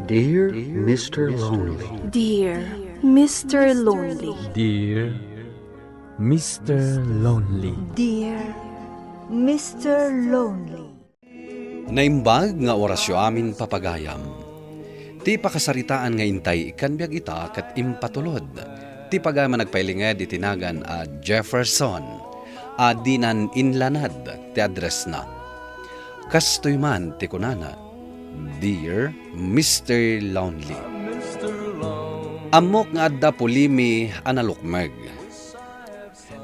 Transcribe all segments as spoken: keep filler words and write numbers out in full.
Dear Mister Lonely. Dear Mister Lonely. Dear Mister Lonely. Dear Mister Lonely. Naimbag nga orasyo amin, papagayam. Ti pakasaritaan nga intay ikkan biag ita ket impatulod ti pagayam a nagpailinged iti nagan a Jefferson a dinan inlanad ti addressna. Kastoy man ti kunana, "Dear Mister Lonely, ammok nga adda pulimi a nalukmeg.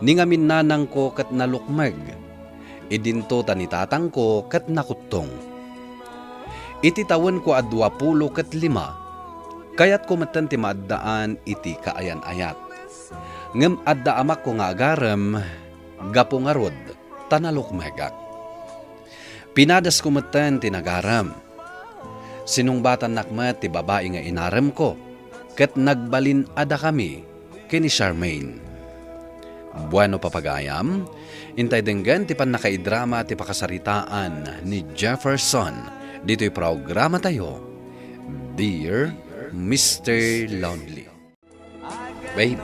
Ni ngamin nanangko ket nalukmeg. Idinto ta ni tatangko ket nakuttong. Iti tawenko a duapulo ket lima, kayatko metten ti maaddaan iti kaayan-ayat. Ngem adda amakko nga agarem, gapu ngarud, ta nalukmegak. Pinadasko metten ti nagarem. Sinungbatannak met ti babai nga inaremko, ket nagbalin a dakami ken ni Charmaine." Bueno, papagayam, intay denggen ti pannakaidrama ti pakasaritaan ni Jefferson ditoy programatayo, Dear Mister Lonely. Babe,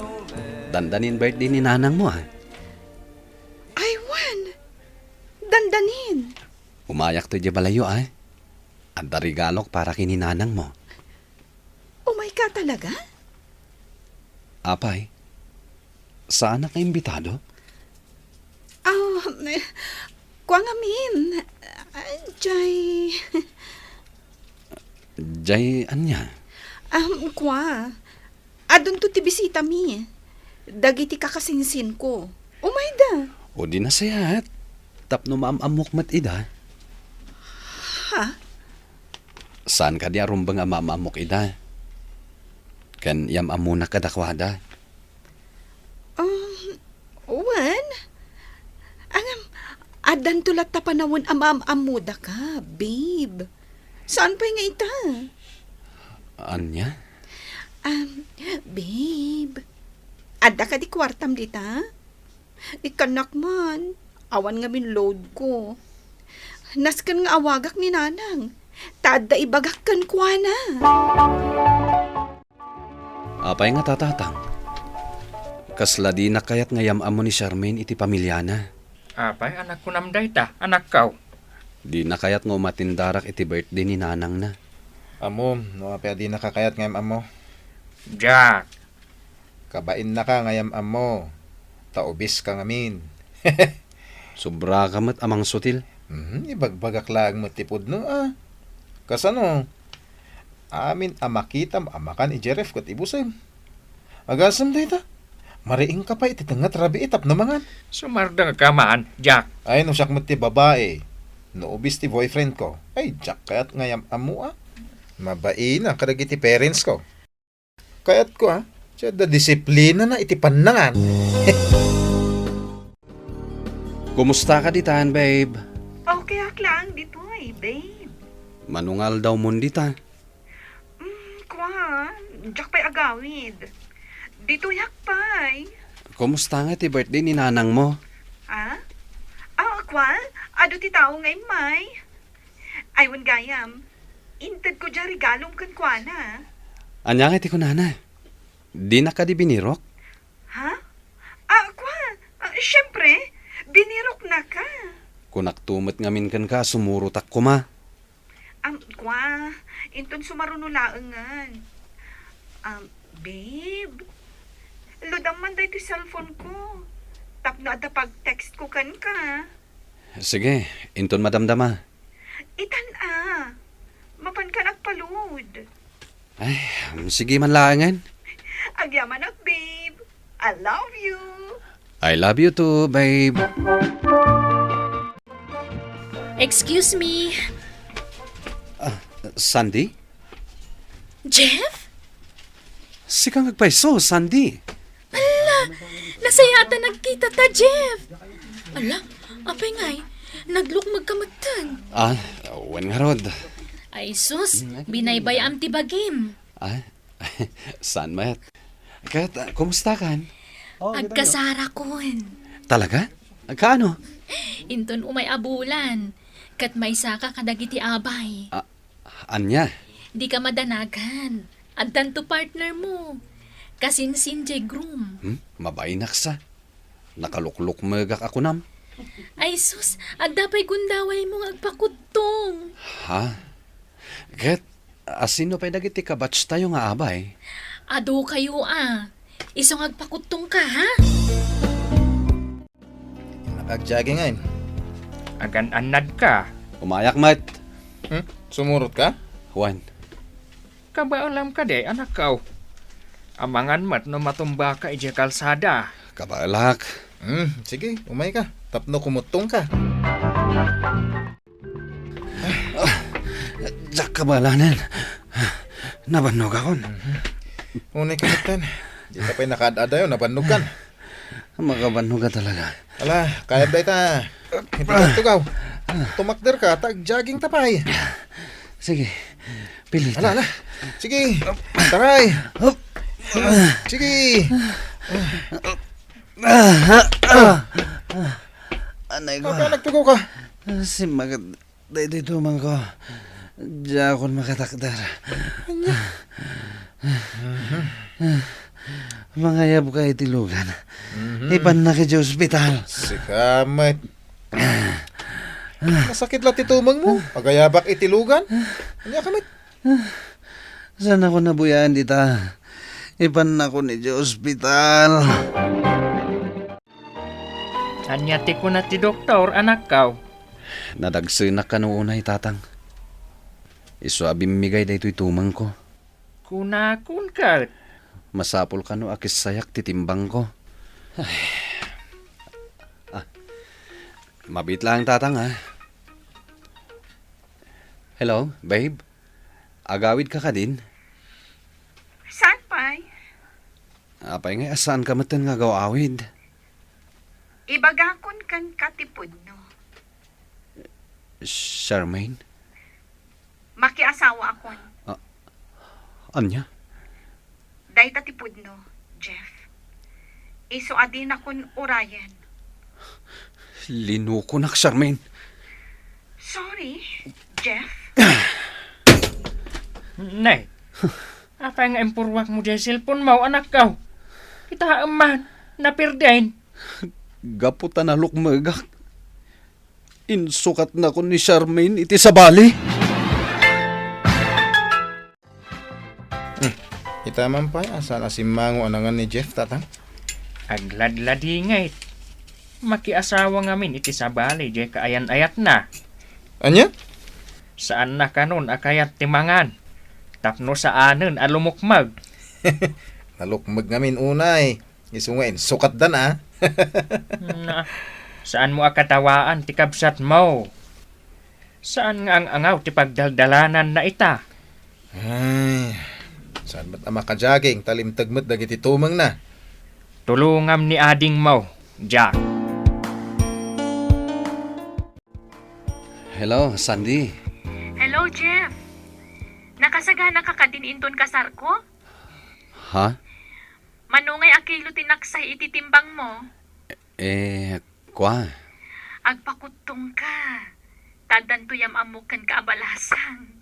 dandanin birthday ni nanangmo, ah. Ay, wen! Dandanin! Umayak to idiay balayyo, ah. Adda regalok para ken ni nanangmo. Umayka talaga? Apay, saanak nga imbitado? Ah, kua ngamin. Ah, jay. Jay ania? Um, kua. Adunto ti bisitami. Dagiti kakasinsinko. Umayda. O di nasayaat. Tapno maam-ammok met ida. Ha? Saan kadi a rumbeng a maam-ammok ida? Ken yam-ammonak kadakuada. Um, wen? Ngem, addanto latta panawen a maam-ammodaka, babe. Saan pay nga ita? Ania? Um, babe, adda kadi kuartam dita? Ikkannak man, awan ngamin loadko. Nasken nga awagak ni nanang, ta adda ibagak kenkuana. Apay ngata, tatang? Kasla dinak kayat nga yam-ammo ni Charmaine iti pamiliana. Apay a nakunam dayta, anakko? Dina kayat nga umatendarak iti birthday ni nanangna. Ammom no apay a dinaka kayat nga yam-ammo. Jack. Kabainnaka nga yam-ammo, ta obeska ngamin. Sobraka met a mangsutil. Mhm, ibagbagak laeng met ti pudno, a. Kasano? Amin a makitam a makan idiay ref ket ibusem. Agasem dayta. Mariingka pay iti tengnga ti rabii tapno mangan. Sumardengka man, Jack. Ay, no siak met ti babai. No obes ti boyfriendko. Ay, diak kayat nga yam-ammo, a. Mabaina kadagiti parentsko. Kayatko, a. Ti adda disiplinana iti pannangan. Kumustaka ditan, babe? Okay ak laeng ditoy, babe. Mano nga aldawmon dita? Mm, kua, diak pay agawid. Ditoyak pay. Kumusta nga ti birthday ni nanangmo? Ha? Ah, kua, adu ti tao nga immay. Ay, wen gayam. Intedko diay regalom kenkuana. Ania nga ti kunana? Dinak kadi binirok? Ha? Ah, kua, ah, siempre, biniroknaka. Kunakto met ngamin kenka a sumurotak koma. Am, kua, inton sumaruno laengen. Am, babe, loadam man daytoy cellphone-ko. Tapno adda pag-text-ko kenka. Sige, inton madamdama. Itan a. Mapankan agpa-load. Ay, sige man laengen. Agyamanak, babe. I love you. I love you too, babe. Excuse me. Ah, Sandy? Jeff? Sika nga agpayso, Sandy. Ala, nasayaat a nagkitata, Jeff. Ala, apay ngay, naglukmegka metten. Ah, wen ngarud. Ay sus, binaybay-am ti bagim. Ah, saan met? Ket, ah, kumustakan? Agkasarakon. Talaga? Kaano? Inton umay a bulan, ket maysaka kadagiti abay. Ah, ania? Dika madanagan. Addanto partner mo. Kasinsin jay groom. Hmm? Mabainak sa. Nakaluklukmegak a kunam. Ay sus, adda pay gundaway mo nga agpakuttong. Ha? Ket, asino pay dagiti kabatch tayo nga abay? Adu kayo a. Isu nga agpakuttong ka, ha? Nakagjogging ay. Agan-annad ka. Umayak met. Hmm? Sumurot ka? Wen. Kabaelam kadi, anakko? Amangan met no matumba ka idiay kalsada. Kabaelak. Hmm, sige, umay ka. Tapno kumuttong ka. Diak kabalanen. Nabannogakon. Unay ka metten. Di ka pay nakaad-adayo, nabannog kan. Makabannog ka talaga. Ala, kayat dayta. Hindi ka tugaw. Tumakder ka, ta agjogging ta pay. Sige, pili ta. Ala, ala. Sige, taray. Sige. Anay ko. Kapag nagtugaw ka. Simmagat daytoy tumangko. Diakon makatakder. Ania? Mangayabka iti lugan. Mhm. Ipannak idiay ospital. Sika met. Nasakit la ti tumengmo. Agayabak iti lugan. Ania ka met? Saanakon a buyaan dita. Ipannakon idiay ospital. Ania ti kuna ti doktor, anakko? Nadagsenak kano unay, tatang. Isu a bimmigay daytoy tumengko. Kunakon ket. Masapul kano a kissayak ti timbangko. Ay. Ah. Mabiit laeng, tatang, ah. Hello, babe? Agawid ka kadin? Saan pay? Apay ngay a saan ka metten nga agaw-awid? Ibagakon kenka ti pudno. Charmaine? Makiasawaakon. Ah, ania? Dayta ti pudno, Jeff. Isu a dinakon urayen. Linukonak, Charmaine. Sorry, Jeff. Nay, apay nga impurwak mo diay cellphone mo, anakko? Kitaem man, napirden. Gapu ta nalukmegak, insukatnakon ni Charmaine iti sabali. Hmm. Ita man pay a saan a simmango a nangan ni Jeff, tatang? Agladladingit. Makiasawa ngamin iti sabali diay kaayan-ayatna. Ania? Saanna kanon a kayat ti mangan tapno saanen a lumukmeg. Nalukmeg ngamin unay. Isu nga insukatdan a. Na, saanmo a katawaan ti kabsatmo? Saan nga ang-angaw ti pagdaldalananna ita? Ay, saan met a makajogging ta limteg met dagiti tumengna? Tulongam ni adingmo, Jack. Hello, Sandy. Hello, Jeff. Nakasagana ka kadin inton kasarko? Ha? Mano ngay a kilo ti naksay iti timbangmo? Eh, kua. Agpakuttong ka. Ta addanto yam-ammok kenka a balasang.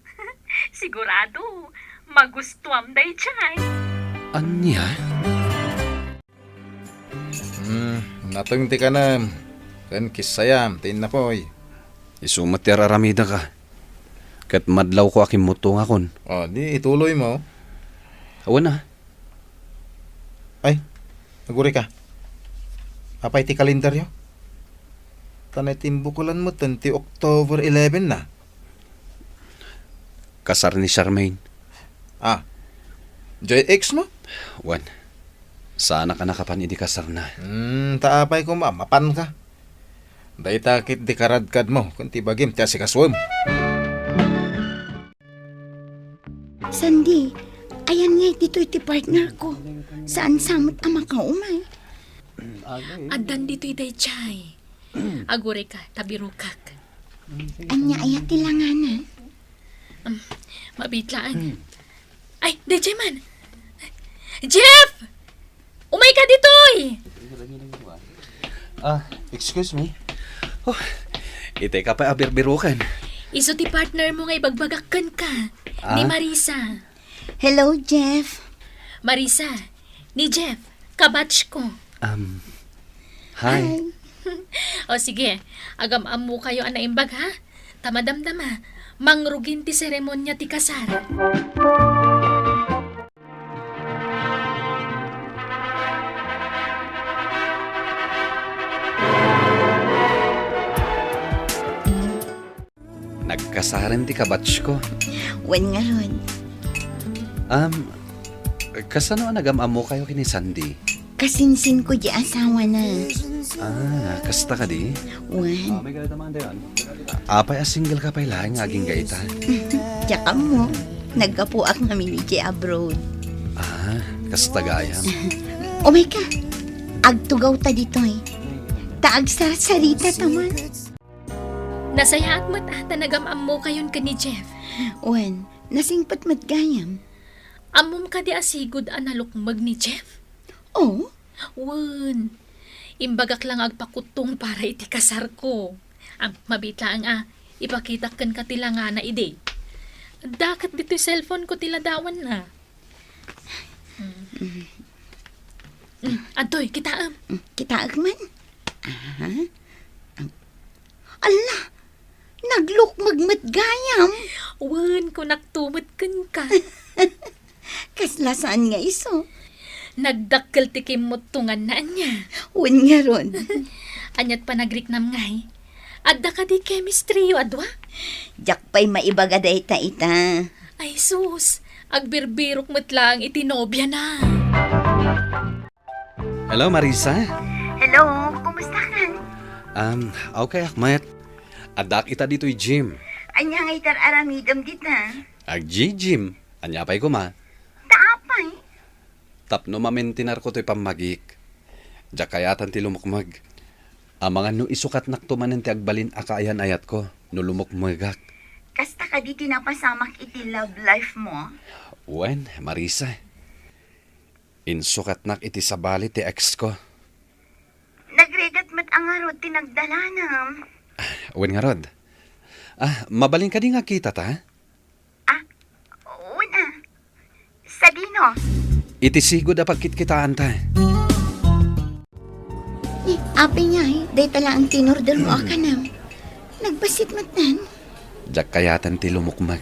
Sigurado, magustuam daydiay. Ania? Hmm, nateng ti kanem. Ken kissayam ti innapoy. Isu met ti ar-aramidek a. Ket madlawko a kimmutongakon. O, di ituloymo. Awan a. Ay, agurayka. Apay ti kalendaryo? Ta naitimbukolan metten ti October eleven na. Kasar ni Charmaine. Ah. Diay ex mo? Wen. Saanak a nakapan idi kasarna. Hmm, ta apay koma, mapan ka. Dayta ket ti karadkadmo, ken ti bagim ti asikasuem. Sandy, ayan ngay ditoy ti partner ko. Saan sa met a makaumay? Addan ditoy daydiay. Agurayka, ta birokak. Ania aya ti langana? Um, mabiit laeng. Ay, daydiay man. Jeff! Umayka ditoy! Ah, excuse me. Oh, itay ka pay a birbiroken. Isu ti partner mo nga ibagbagak kenka. Ni Ah? Marisa. Hello, Jeff. Marisa, ni Jeff, kabatch ko. Um, hi. Hi. O sige, agam-ammo kayo a naimbag, ha? Ta madamdama, mangrugin ti seremonia ti kasar. Nagkasaren ti kabatch ko. Wen ngarud. Um, kasano a nagam-ammo kayo ken ni Sandy? Kasinsin ko di asawana. Ah, kasta kadi? Wen. Apay a single ka pay laeng nga agingga ita? Diak ammo. Naggapuak ngamin idiay abroad. Ah, kasta gayam. Umay ka. Agtugaw ta ditoy. Ta agsarsarita ta man. Nasayaat met a ta nagam-ammo kayon ken ni Jeff. Wen, nasingpet met gayam. Ammom kadi a sigud a nalukmeg ni Jeff? Oh? Wen. Imbagak la nga agpakuttong para iti kasarko. Am, mabiit laeng a, ipakitak kenka ti langana idi. Adda ket ditoy cellphone ko ti ladawanna. Mm. Mm, adtoy, kitaem. Mm, kitaek man. Aha. Alla, naglukmeg met gayam. Wen, kunakto met kenka. Kasla saan nga isu? Nagdakkel ti kimmuttonganna, ania? Wen ngarud. Aniat panagriknam ngay? Adda kadi chemistry-yo a dua? Diak pay maibaga dayta ita. Ay sus, agbirbirok met laeng iti nobiana. Hello, Marisa. Hello, kumusta ka? Um, okay ak met. Addaak ita ditoy gym. Ania nga itar aramidem dita? Ag-gym. Ania pay koma? Ta apay? Tapno mamaintinarko toy pammagik. Diak kayatan ti lumukmeg. Amangan no isukatnakto manen ti agbalin a kaayan-ayatko no lumukmegak. Kasta kadi ti napasamak iti love life mo? Wen, Marisa. Insukatnak iti sabali ti ex ko. Nagrigat met a ngarud ti nagdalanam. Wen ngarud. Ah, mabalin kadi nga kitata? Ah, wen a. Sadino? Iti sigud a pagkitkitaanta. Ni, apay ngay, dayta laeng ti inordermo a kanam. Nagbassit met nan. Diak kayatan ti lumukmeg.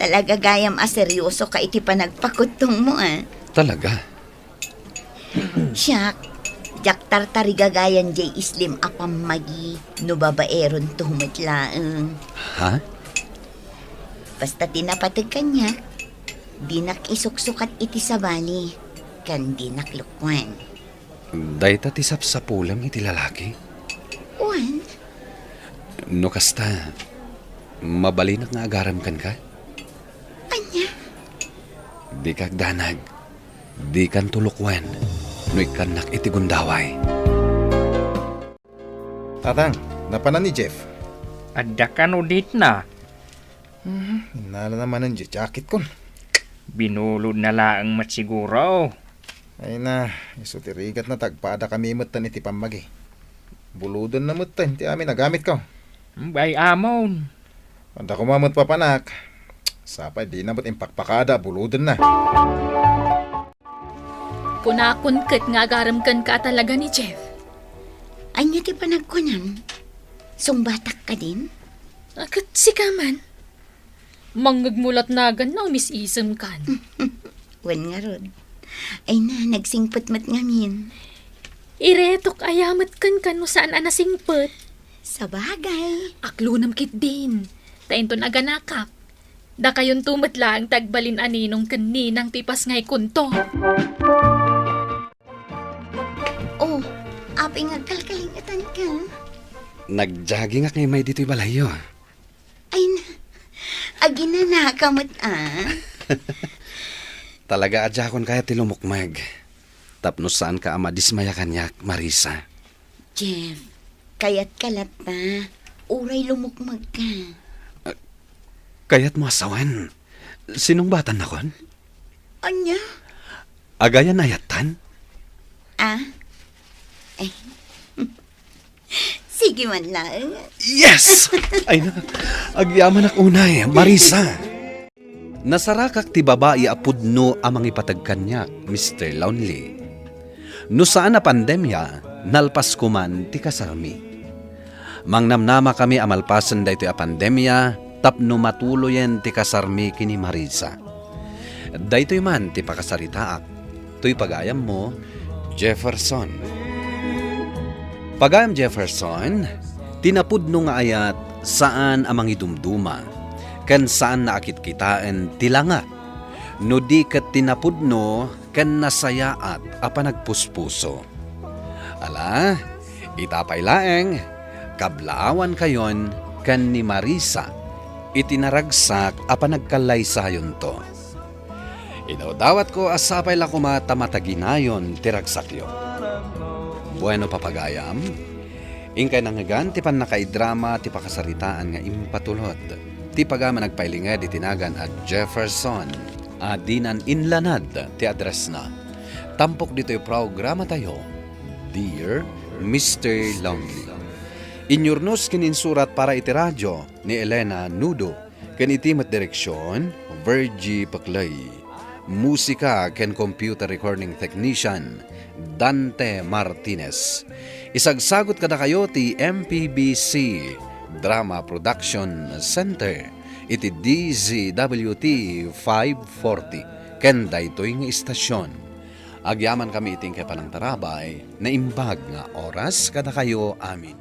Talaga gayam a seryoso ka iti panagpakuttongmo, a. Talaga? Siak, diak tartarigagayan jay islim a pammagi no babaeronto met laeng. Ha? Basta ti napateg kaniak, dinak isuksukat iti sabali, ken dinak lukwan. Dayta ti sapsapulem iti lalaki? Wen. No kasta, mabalinak nga agarem kenka? Ania? Dika agdanag. Dikanto lukwen no ikkannak iti gundaway. Tatang, napanan ni Jeff? Adda kano dita? Hmm, innalana manen ti jacket kon. Binulodna laeng met siguro. Ay na, isu ti rigatna ta agpadakami metten iti pammagi. Bulodenna metten ti amin a gamitko. Bay, amon. Adda koma met papanak. Sapay dina met impakpakada a bulodenna. Kunakon ket nga agarem kenka a talaga ni Jeff. Ania ti panagkunam? Sungbatak kadin? A, ket sika man? Mangngegmulat nagan no umis-isem kan. Wen ngarud. Ay na, nagsingpet met ngamin. Iretok aya met kenka no saan a nasingpet. Sabagay. Aklonam ketdin. Ta inton aganakak, dakayonto met laeng ti agbalin a ninong ken ninang ti ipasngaykonto. Oh, apay nga agkalkalingetanka? Nagjoggingak nga immay ditoy balayyo. Ay na, aginanaka met a. Talaga a diakon kayat ti lumukmeg. Tapno saanka a madismaya kaniak, Marisa. Jeff, kayatka latta. Uray lumukmegka. Ah, kayatmo a sawen? Sinungbatannakon? Ania? Agayan-ayattan? Ah? Eh. Sige man laeng. Yes! Ay na. Agyamanak unay, Marisa. Nasarakak ti babai a pudno a mangipateg kaniak, Mister Lonely. No saan a pandemia, nalpas koman ti kasarmi. Mangnamnama kami a malpasen daytoy a pandemia tapno matuloyen ti kasarmi ken ni Marisa. Daytoy man ti pakasaritaak. Toy pagayammo, Jefferson. Pagayam Jefferson, ti napudno nga ayat saan a mangidumduma, ken saan a kitkitaen ti langa, no di ket ti napudno ken nasayaat a panagpuspuso. Ala, ita pay laeng, kablaawankayon ken ni Marisa iti naragsak a panagkallaysayonto. Idawdawatko a sapay la koma ta mataginayon ti ragsakyo. Bueno, papagayam, inkay nangngegan ti pannakaidrama ti pakasaritaan nga impatulod ti pagayam a nagpailinged iti nagan a Jefferson a dinan inlanad ti addressna. Tampok ditoy programatayo, Dear Mister Lonely. Inyurnos ken insurat para iti radio ni Elena Nudo, ken iti met direksion, Virgie Peclay. Musika ken computer recording technician, Dante Martinez. Isagsagut kadakayo ti M P B C Drama Production Center iti D Z W T five forty ken daytoy nga istasyon. Agyamankami iti inkay panangtarabay, naimbag nga oras kadakayo amin.